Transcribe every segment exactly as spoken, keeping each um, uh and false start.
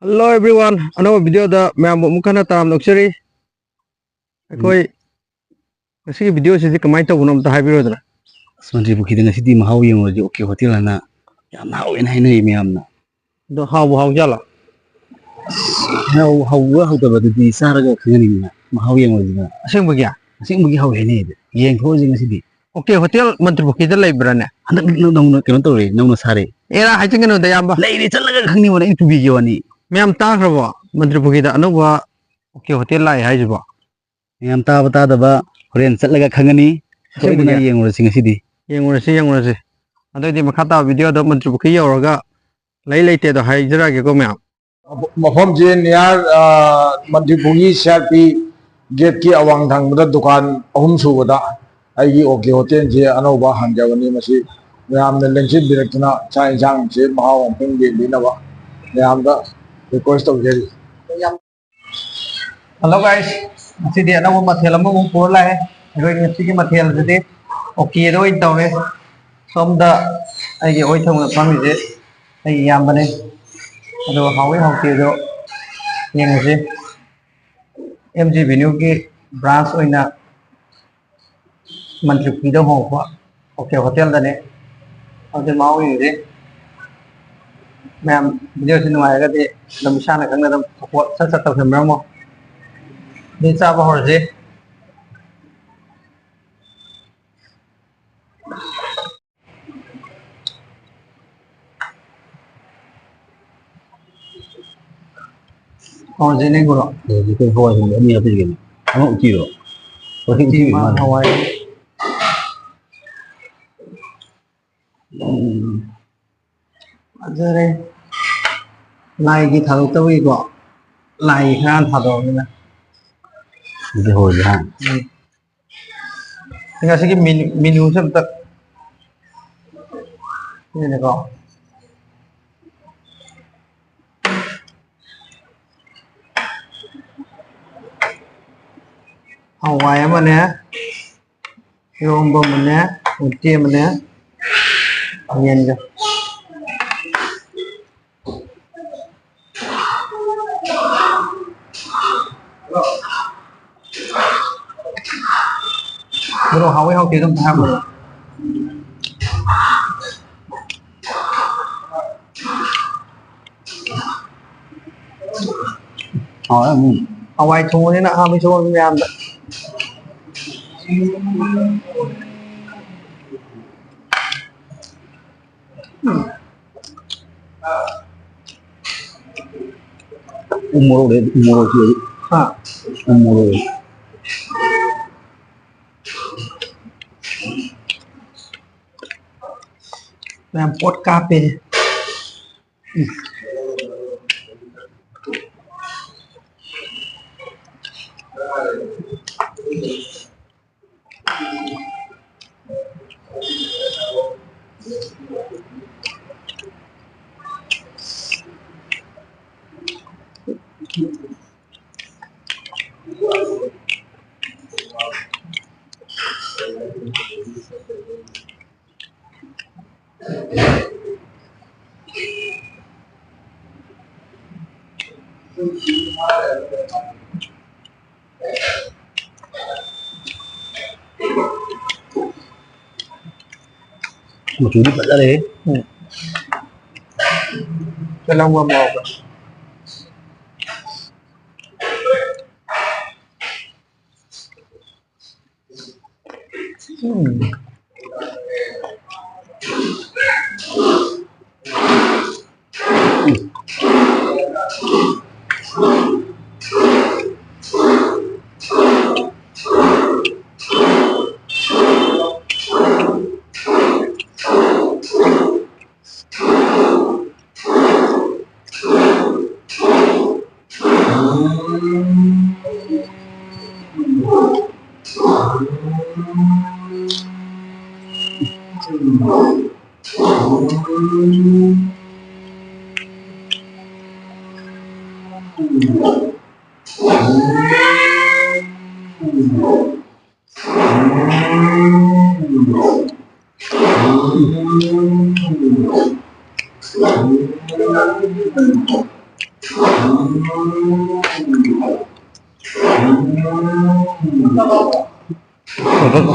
Hello everyone, ꯑꯅꯧꯕ video ꯗ ꯃꯌꯥꯝꯕꯨ ꯑꯃꯨꯛ ꯍꯟꯅ ꯇꯔꯥꯝꯅ ꯑꯣꯛꯆꯔꯤ꯫ ꯑꯩꯈꯣꯏ ꯉꯁꯤꯒꯤ video ꯁꯤꯗꯤ ꯀꯃꯥꯏꯅ ꯇꯧꯕꯅꯣ ꯑꯝꯇ ꯍꯥꯏꯕꯤꯔꯣꯗꯅ꯫ ꯑꯁ, ꯃꯟꯇ꯭ꯔꯤ ꯄꯨꯈ꯭ꯔꯤꯗ ꯉꯁꯤꯗꯤ ꯃꯍꯥꯎ ꯌꯦꯡꯉꯨꯔꯁꯤ, ꯑꯣ ꯀꯦ ꯍꯣꯇꯦꯜ ꯍꯥꯏꯅ ꯌꯥꯝꯅ ꯍꯥꯎꯋꯦꯅ ꯍꯥꯏꯅꯩ ꯃꯌꯥꯝꯅ꯫ ꯑꯗꯣ ꯍꯥꯎꯕ ꯍꯥꯎꯖꯥꯠꯂꯣ? ꯑꯁ, ꯍꯥꯎ-, ꯍꯥꯎꯕ ꯍꯥꯎꯇꯕꯗꯨꯗꯤ ꯆꯥꯔꯒ ꯈꯪꯒꯅꯤꯗꯅ, ꯃꯍꯥꯎ ꯌꯦꯡꯉꯨꯔꯁꯤꯗꯅ꯫ ꯑꯁꯦꯡꯕꯒꯤ? ꯑꯁꯦꯡꯕꯒꯤ ꯍꯥꯎꯋꯦ ꯍꯥꯏꯅꯩ ꯑꯗꯨ꯫ ꯌꯦꯡꯊꯣꯛꯎꯁꯤ ꯉꯁꯤꯗꯤ꯫ ꯑꯣ ꯀꯦ ꯍꯣꯇꯦꯜ ꯃꯟꯇ꯭ꯔꯤ ꯄꯨꯈ꯭ꯔꯤꯗ ꯂꯩꯕ꯭ꯔꯥꯅꯦ? ꯍꯟꯗꯛ ꯅꯧ-, ꯅꯧꯅ ꯀꯩꯅꯣ ꯇꯧꯔꯦ, ꯅꯧꯅ ꯁꯥꯔꯦ꯫ ꯑꯦꯔꯥ, ꯍꯥꯏꯖꯤꯟꯒꯅꯨꯗ, ꯏꯌꯥꯝꯕ꯫ ꯂꯩꯔꯦ, ꯆꯠꯂꯒ ꯈꯪꯅꯤ, ꯑꯩꯅ ꯄꯨꯕꯤꯒꯦ ꯋꯥꯅꯤ꯫ ꯃꯌꯥꯝ ꯇꯥꯈ꯭ꯔꯕꯣ? ꯃꯟꯇ꯭ꯔꯤ ꯄꯨꯈ꯭ꯔꯤꯗ ꯑꯅꯧꯕ ꯑꯣ ꯀꯦ ꯍꯣꯇꯦꯜ ꯂꯥꯛꯑꯦ ꯍꯥꯏꯁꯤꯕꯣ? ꯃꯌꯥꯝ ꯇꯥꯕ ꯇꯥꯗꯕ ꯍꯣꯔꯦꯟ ꯆꯠꯂꯒ ꯈꯪꯒꯅꯤ꯫ ꯁꯣꯏꯗꯅ ꯑꯁꯦꯡꯕꯒꯤ? ꯌꯦꯡꯉꯨꯔꯁꯤ ꯉꯁꯤꯗꯤ꯫ ꯌꯦꯡꯉꯨꯔꯁꯤ, ꯌꯦꯡꯉꯨꯔꯁꯤ꯫ ꯑꯗꯨꯑꯣꯏꯗꯤ ꯃꯈꯥ ꯇꯥꯕ video ꯗ ꯃꯟꯇ꯭ꯔꯤ ꯄꯨꯈ꯭ꯔꯤ ꯌꯧꯔꯒ ꯂꯩ ꯂꯩꯇꯦꯗꯣ ꯍꯥꯏꯖꯔꯛꯑꯒꯦꯀꯣ ꯃꯌꯥꯝ꯫ ꯃꯐꯝꯁꯦ near, ꯑ, ꯃꯟꯇ꯭ꯔꯤ ꯄꯨꯈ꯭ꯔꯤ C R P gate ꯀꯤ ꯑꯋꯥꯡ ꯊꯪꯕꯗ ꯗꯨꯀꯥꯟ ꯑꯍꯨꯝ ꯁꯨꯕꯗ ꯑꯩꯒꯤ ꯑꯣ ꯀꯦ ꯍꯣꯇꯦꯜꯁꯦ ꯑꯅꯧꯕ ꯍꯥꯡꯖꯕꯅꯤ꯫ ꯃꯁꯤ ꯃꯌꯥꯝꯅ ꯂꯦꯡꯁꯤꯟꯕꯤꯔꯛꯇꯨꯅ ꯆꯥꯛ ꯌꯦꯟꯁꯥꯡꯁꯦ ꯃꯍꯥꯎ ꯑꯃꯨꯛꯇꯪ ꯌꯦꯡꯕꯤꯅꯕ ꯃꯌꯥꯝꯗ request ꯇꯧꯖꯔꯤ꯫ Hello guys, ꯉꯁꯤꯗꯤ ꯑꯅꯧꯕ ꯃꯊꯦꯜ ꯑꯃꯃꯨꯛ ꯄꯨꯔ ꯂꯥꯛꯑꯦ꯫ ꯑꯩꯈꯣꯏ ꯉꯁꯤꯒꯤ ꯃꯊꯦꯜꯁꯤꯗꯤ ꯑꯣ ꯀꯦꯗ ꯑꯣꯏꯅ ꯇꯧꯔꯦ꯫ ꯁꯣꯝꯗ ꯑꯩꯒꯤ ꯑꯣꯏ ꯊꯪꯅ ꯐꯝꯃꯤꯁꯦ ꯑꯩꯒꯤ ꯏꯌꯥꯝꯕꯅꯦ꯫ ꯑꯗꯣ ꯍꯥꯎꯏ ꯍꯥꯎꯇꯦꯗꯣ ꯌꯦꯡꯉꯁꯤ꯫ ꯑꯦꯝ ꯖꯤ ꯑꯦꯚꯦꯅ꯭ꯌꯨꯒꯤ branch ꯑꯣꯏꯅ ꯃꯟꯇ꯭ꯔꯤ ꯄꯨꯈ꯭ꯔꯤꯗ ꯍꯣꯡꯉꯛꯄ ꯑꯣ ꯀꯦ ꯍꯣꯇꯦꯜꯗꯅꯦ꯫ ꯑꯗꯨꯗꯤ ꯃꯍꯥꯎ ꯌꯦꯡꯁꯤ꯫ ꯃꯌꯥꯝ video ꯁꯤ ꯅꯨꯡꯉꯥꯏꯔꯒꯗꯤ ꯑꯗꯨꯝ ꯏꯁꯥꯅ ꯈꯪꯅ ꯑꯗꯨꯝ support ꯁꯠ ꯁꯠ ꯇꯧꯁꯟꯕꯤꯔꯝꯃꯣ꯫ ꯑꯗꯨꯗꯤ ꯆꯥꯕ ꯍꯧꯔꯁꯤ꯫ ꯍꯧꯔꯁꯤꯅꯦ ꯒꯨꯔꯨ꯫ ꯑꯗꯨꯗꯤ ꯑꯩꯈꯣꯏ ꯍꯋꯥꯏ ꯊꯣꯡꯕ ꯑꯅꯤ ꯍꯥꯞꯄꯤꯔꯒꯦꯅꯦ꯫ ꯑꯃ ꯎꯇꯤꯔꯣ? ꯎꯇꯤ ꯎꯇꯤ ꯑꯃ, ꯃꯥꯜꯂꯦ꯫ ꯍꯋꯥꯏ꯫ ꯎꯝ꯫ ꯐꯖꯔꯦ꯫ ꯂꯥꯏꯒꯤ ꯊꯥꯗꯣꯛꯇꯕꯒꯤꯀꯣ꯫ ꯂꯥꯏꯒꯤ ꯈꯔ ꯊꯥꯗꯣꯛꯑꯕꯅꯤꯅ꯫ ꯑꯗꯨꯗꯤ ꯍꯧꯔꯁꯤ ꯍꯥ? ꯎꯝ꯫ ꯉꯁꯤꯒꯤ menu, menu ꯁꯦ ꯑꯝꯇ ꯁꯤꯅꯤꯀꯣ꯫ ꯍꯋꯥꯏ ꯑꯃꯅꯦ, ꯏꯔꯣꯝꯕ ꯑꯃꯅꯦ, ꯎꯇꯤ ꯑꯃꯅꯦ, ꯌꯦꯟꯒ꯫ ꯕ꯭ꯔꯣ, ꯍꯥꯎꯋꯤ ꯍꯥꯎꯇꯦ ꯑꯗꯨꯝ ꯍꯥꯏꯔꯝꯃꯣ꯫ ꯍꯥꯎꯋꯦ, ꯎꯝ꯫ ꯍꯋꯥꯏ ꯊꯣꯡꯕꯅꯤꯅ ꯑꯍꯥꯟꯕ ꯁꯣꯝ ꯃꯌꯥꯝꯗ꯫ ꯎꯝ꯫ ꯎ ꯃꯣꯔꯣꯛ ꯂꯩ, ꯎ ꯃꯣꯔꯣꯛꯁꯨ ꯂꯩ꯫ ꯍꯥ? ꯎ ꯃꯣꯔꯣꯛ ꯂꯩ꯫ ꯃꯌꯥꯝ ꯄꯣꯠ ꯀꯥꯞꯄꯦ꯫ ꯃꯆꯨꯗꯤ ꯐꯖꯔꯦꯍꯦ꯫ ꯎꯝ꯫ ꯇꯤꯜꯍꯧ ꯑꯃ ꯌꯥꯎꯕ꯭ꯔꯥ? ꯎꯝ꯫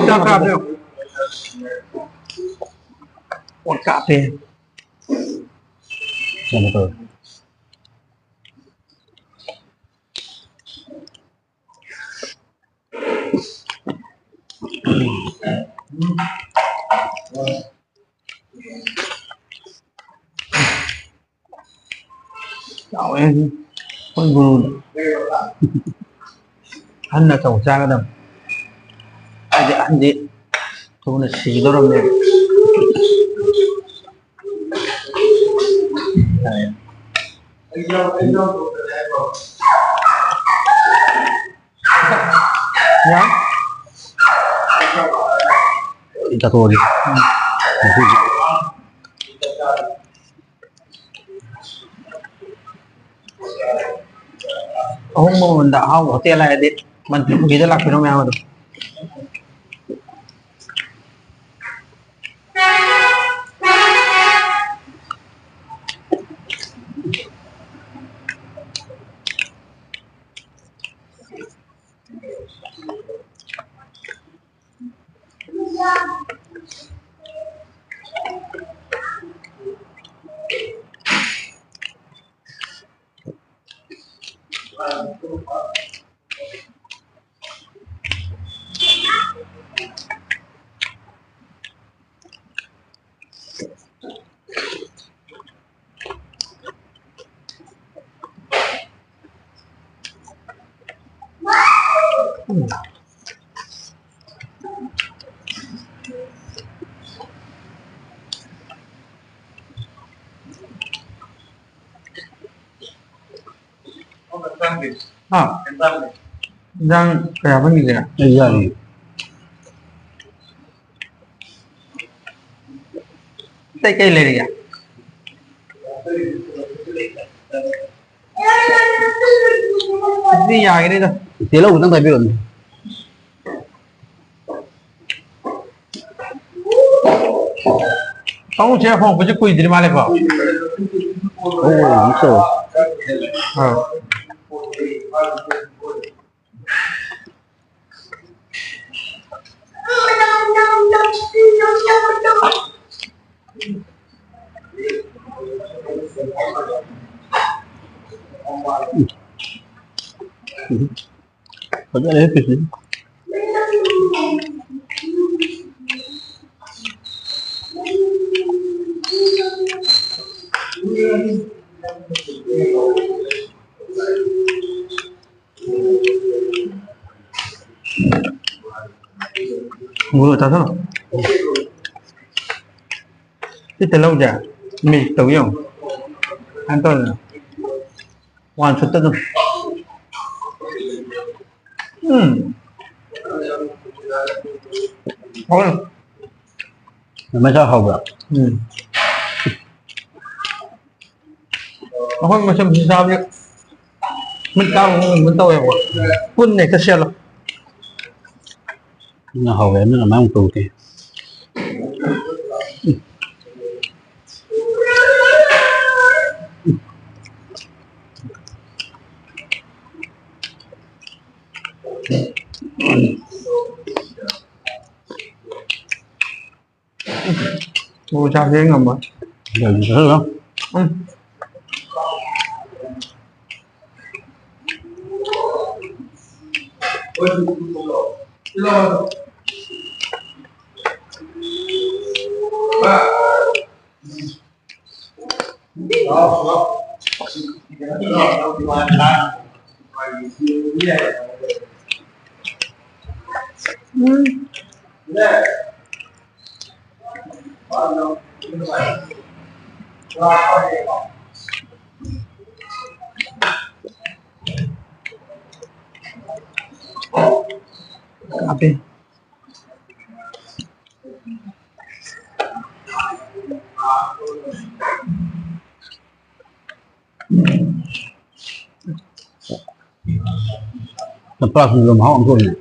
ꯆꯥꯛ ꯀꯥꯞꯄꯦ꯫ ꯑꯣ, ꯀꯥꯞꯄꯦ꯫ ꯀꯩꯅꯣ ꯇꯧꯔꯦ꯫ ꯆꯥꯎꯋꯦ꯫ ꯑꯩꯈꯣꯏ ꯒꯨꯔꯨꯗꯣ꯫ ꯑꯍꯟꯅ ꯑꯆꯧꯕ ꯆꯥꯒꯗꯕ꯫ ꯍꯥꯏꯗꯤ ꯑꯍꯟꯗꯤ ꯊꯨꯅ ꯁꯤꯒꯗꯧꯔꯕꯅꯦꯕ꯫ ꯌꯥ? ꯆꯥꯊꯣꯛꯑꯒꯦ꯫ ꯎꯝ꯫ ꯉꯁꯤꯗꯤ꯫ ꯑꯍꯣꯡꯕ ꯃꯃꯜꯗ ꯑꯍꯥꯎꯕ ꯍꯣꯇꯦꯜ ꯍꯥꯏꯔꯗꯤ ꯃꯟꯇ꯭ꯔꯤ ꯄꯨꯈ꯭ꯔꯤꯗ ꯂꯥꯛꯄꯤꯔꯣ ꯃꯌꯥꯝ ꯑꯗꯨꯝ꯫ ꯍꯥ? ꯏꯟꯖꯥꯡ ꯀꯌꯥ ꯍꯥꯞꯍꯟꯈꯤꯁꯦ? ꯑꯩ ꯌꯥꯅꯤ꯫ ꯑꯇꯩ ꯀꯩ ꯂꯩꯔꯤꯒꯦ? ꯑꯗꯨꯗꯤ ꯌꯥꯒꯅꯤꯗ꯫ ꯇꯤꯜꯍꯧ ꯈꯤꯇꯪ ꯇꯥꯏꯕꯤꯔꯛꯑꯣꯅꯦ꯫ ꯄꯥꯕꯨꯡ ꯆꯦ ꯍꯣꯡꯉꯛꯄꯁꯦ ꯀꯨꯏꯗ꯭ꯔꯤ ꯃꯥꯜꯂꯦꯀꯣ? ꯑꯣ, ꯑꯃꯨꯛ ꯇꯧꯔꯣ꯫ ꯑꯥ꯫ ꯐꯖꯔꯦ ꯄꯤꯁꯁꯤ꯫ ꯃꯣꯔꯣꯛ ꯆꯥꯁꯜꯂꯣ꯫ ꯁꯤ ꯇꯤꯜꯍꯧꯁꯦ ꯃꯤꯛꯁ ꯇꯧ ꯌꯦꯡꯉꯨ꯫ ꯁꯨꯃꯥꯏꯅ ꯇꯧꯔꯦꯗꯅ꯫ ꯋꯥꯟ ꯁꯨꯠꯇ ꯑꯗꯨꯝ꯫ ꯎꯝ꯫ ꯍꯥꯎꯋꯦ꯫ ꯃꯆꯥ ꯍꯥꯎꯕ꯭ꯔꯥ? ꯎꯝ꯫ ꯑꯩꯈꯣꯏ ꯃꯆꯝꯁꯤ ꯆꯥꯕꯁꯦ ꯃꯤꯠ ꯀꯥꯕ ꯃꯑꯣꯡ ꯑꯃ ꯇꯧꯋꯦꯕ꯫ ꯄꯨꯟꯅ ꯍꯦꯛꯇ ꯁꯦꯠꯂꯣ꯫ ꯑꯗꯨꯅ ꯍꯥꯎꯋꯦ, ꯑꯗꯨꯅ ꯃꯌꯥꯝ ꯇꯧꯗꯦ꯫ ꯃꯣꯔꯣꯛ ꯆꯥꯕꯁꯦ ꯑꯩ ꯉꯝꯃꯣꯏ꯫ ꯎꯝ꯫ ꯎꯝ꯫ ꯀꯥꯞꯄꯦ꯫ ꯅꯄꯥꯛꯄꯤꯗꯣ ꯃꯍꯥꯎ ꯑꯃ ꯊꯣꯛꯏꯅꯦ꯫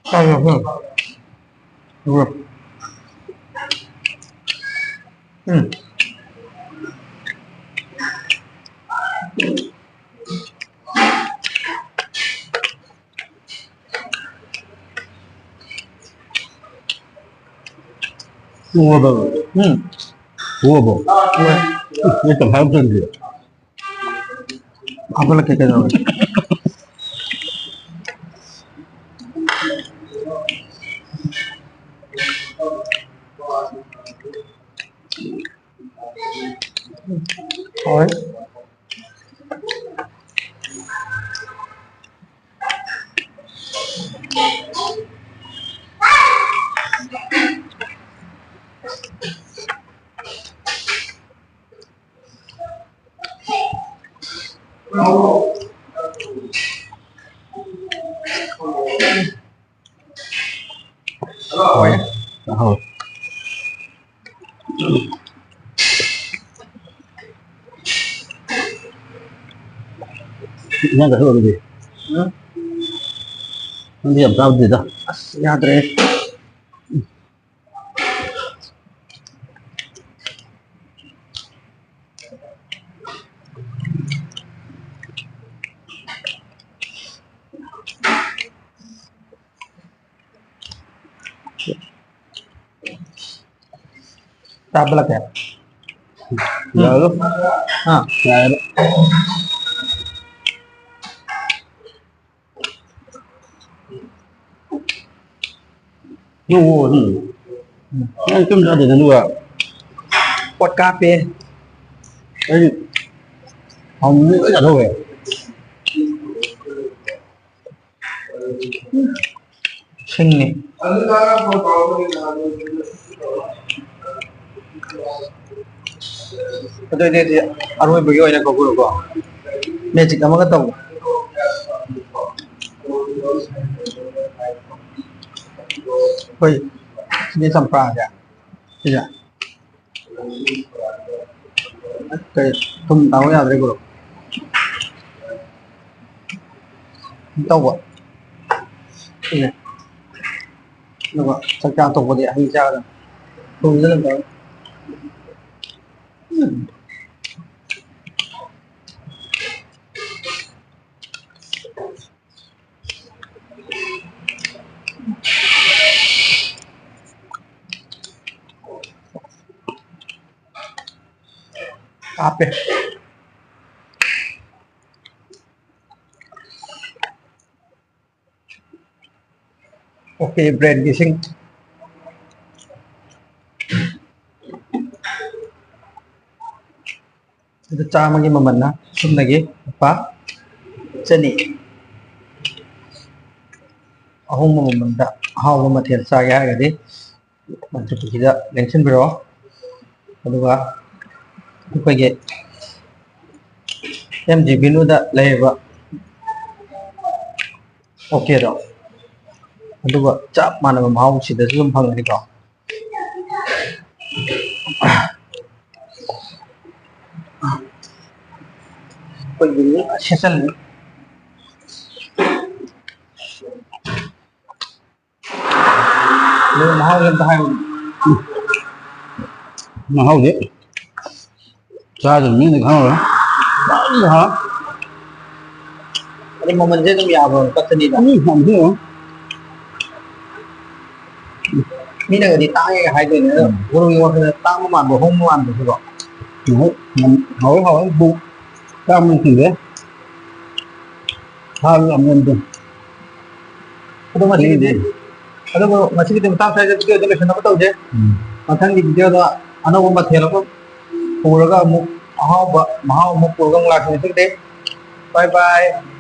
ꯆꯥꯒꯦ, ꯎꯝ꯫ ꯎꯝ꯫ ꯎꯝ꯫ ꯎꯝ꯫ ꯎꯝ꯫ ꯎꯝ꯫ ꯍꯥꯞꯆꯤꯜꯂꯛꯀꯦ ꯀꯩꯗꯧꯔꯒꯦ꯫ ꯍꯣꯏ꯫ ꯍꯣꯏ꯫ ꯑꯍꯣꯏ꯫ ꯏꯟꯖꯥꯡ ꯆꯥꯊꯣꯛ ꯑꯗꯨꯗꯤ꯫ ꯎꯝ꯫ ꯅꯪꯗꯤ ꯌꯥꯝ ꯆꯥꯕꯗꯨꯗ꯫ ꯑꯁ, ꯌꯥꯗ꯭ꯔꯦ꯫ ꯆꯥꯕ ꯂꯥꯛꯀꯦ꯫ ꯌꯥꯔꯣꯏ꯫ ꯍꯥ? ꯌꯥꯔꯣꯏ꯫ ꯅꯪ ꯑꯣ ꯑꯗꯨꯝ꯫ ꯎꯝ꯫ ꯅꯪ ꯀꯩꯝ ꯆꯥꯗꯦꯗ ꯑꯗꯨꯒ꯫ ꯄꯣꯠ ꯀꯥꯞꯄꯦ꯫ ꯑꯩ ꯍꯥꯎꯅ ꯂꯣꯏ ꯆꯥꯊꯣꯛꯈ꯭ꯔꯦ꯫ ꯁꯤꯡꯅꯤ꯫ ꯑꯗꯨꯗꯤ ꯑꯔꯣꯏꯕꯒꯤ ꯑꯣꯏꯅ ꯀꯧꯕꯤꯔꯣꯀꯣ꯫ Magic ꯑꯃꯒ ꯇꯧ꯫ ꯑꯩꯈꯣꯏ ꯁꯤꯗꯤ ꯆꯝꯄ꯭ꯔꯥꯁꯦ꯫ ꯁꯤꯁꯦ꯫ ꯀꯩ ꯊꯨꯝ ꯇꯥꯕ ꯌꯥꯗ꯭ꯔꯦ ꯒꯨꯔꯨ꯫ ꯇꯧꯕ꯫ ꯁꯤꯅꯦ꯫ ꯑꯗꯨꯒ ꯆꯥꯛꯆꯥ ꯇꯣꯛꯄꯗꯤ ꯍꯩ ꯆꯥꯒꯗꯕꯅꯤ꯫ ꯊꯨꯝꯁꯦ ꯑꯗꯨꯝ ꯇꯧꯔꯦ꯫ ꯎꯝ꯫ ꯍꯥꯞꯄꯦ꯫ ꯑꯣꯀꯦ, ꯕ꯭ꯔꯦꯟꯒꯤ ꯏꯁꯤꯡ꯫ ꯑꯗꯨ ꯆꯥꯝꯃꯒꯤ ꯃꯃꯜꯅ ꯁꯨꯞꯅꯒꯤ ꯂꯨꯄꯥ ꯆꯅꯤ꯫ ꯑꯍꯣꯡꯕ ꯃꯃꯜꯗ ꯑꯍꯥꯎꯕ ꯃꯊꯦꯜ ꯆꯥꯒꯦ ꯍꯥꯏꯔꯒꯗꯤ ꯃꯟꯇ꯭ꯔꯤ ꯄꯨꯈ꯭ꯔꯤꯗ ꯂꯦꯡꯁꯤꯟꯕꯤꯔꯛꯑꯣ꯫ ꯑꯗꯨꯒ ꯑꯩꯈꯣꯏꯒꯤ ꯑꯦꯝ ꯖꯤ ꯚꯦꯅꯨꯗ ꯂꯩꯔꯤꯕ ꯑꯣꯀꯦꯗꯣ, ꯑꯗꯨꯒ ꯆꯞ ꯃꯥꯟꯅꯕ ꯃꯍꯥꯎ ꯁꯤꯗꯁꯨ ꯑꯗꯨꯝ ꯐꯪꯒꯅꯤꯀꯣ꯫ ꯑꯩꯈꯣꯏꯒꯤ ꯁꯦꯁꯟ ꯃꯍꯥꯎꯁꯦ ꯑꯝꯇ ꯍꯥꯏꯌꯨ꯫ ꯃꯍꯥꯎꯁꯦ ꯆꯥꯗꯕ ꯃꯤꯅ ꯈꯪꯉꯔꯣꯏ꯫ ꯐꯖꯅ ꯍꯥꯎ꯫ ꯑꯗꯩ ꯃꯃꯜꯁꯦ ꯑꯗꯨꯝ ꯌꯥꯕ꯭ꯔꯣ? ꯂꯨꯄꯥ ꯆꯅꯤꯗ? ꯎꯝ, ꯌꯥꯝ ꯊꯤ ꯌꯥꯝ꯫ ꯃꯤꯅꯒꯗꯤ ꯇꯥꯡꯉꯦꯒ ꯍꯥꯏꯗꯣꯏꯅꯦ, ꯑꯗꯣ ꯎꯝ꯫ ꯒꯨꯔꯨꯒꯤ ꯋꯥꯈꯜꯗ ꯇꯥꯡꯕ ꯃꯥꯟꯕ, ꯍꯣꯡꯕ ꯃꯥꯟꯕꯁꯨꯀꯣ꯫ ꯍꯣꯏ, ꯌꯥꯝ ꯍꯥꯎꯋꯦ, ꯍꯥꯎꯋꯦ꯫ ꯕꯨ-, ꯆꯥꯕ ꯐꯪꯗꯦ꯫ ꯍꯥꯎꯋꯦ, ꯌꯥꯝ ꯌꯥꯝꯗꯦ꯫ ꯑꯗꯣ ꯉꯁꯤꯒꯤꯗꯤ, ꯎꯝ꯫ ꯑꯗꯨꯕꯨ ꯉꯁꯤꯒꯤꯗꯤ ꯃꯇꯥꯡ ꯁ꯭ꯋꯥꯏꯗ video ꯗꯣ ꯂꯣꯏꯁꯤꯟꯅꯕ ꯇꯧꯁꯦ꯫ ꯎꯝ꯫ ꯃꯊꯪꯒꯤ video ꯗ ꯑꯅꯧꯕ ꯃꯊꯦꯜ ꯑꯃ ꯄꯨꯔꯒ ꯑꯃꯨꯛ ꯑꯍꯥꯎꯕ ꯃꯍꯥꯎ ꯑꯃ ꯄꯨꯔꯒ ꯑꯃꯨꯛ ꯂꯥꯛꯀꯅꯤ꯫ ꯉꯁꯤꯒꯤꯗꯤ bye bye꯫